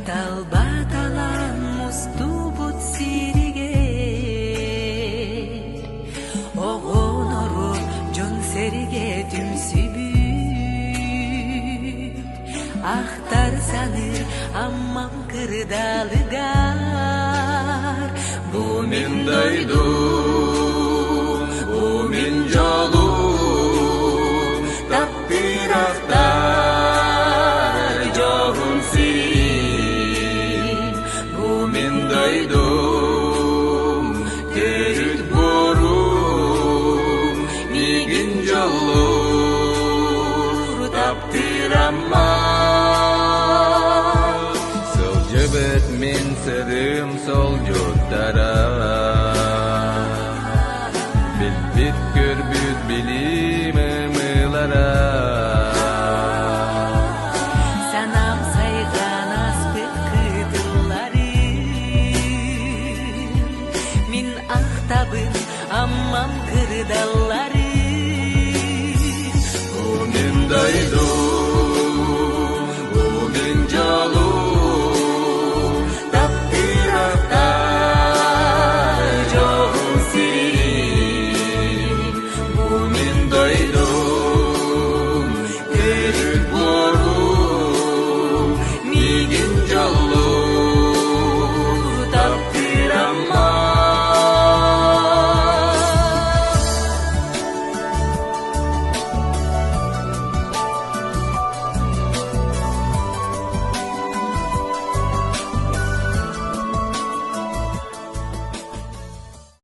Талба талаан мустубут сиригэр Оҕолору дьон сэргэ түмсүбүт Ахтар саныыр Аммам кырдалыгар Бу мин дойдум, бу мин дьолум, таптыыр ахтар дьоһун сирим. Бу мин дойдум, төрүт буорум, миигин дьоллуур таптыыр Амма. Сылдьыбыт мин сырыым солдьуттара.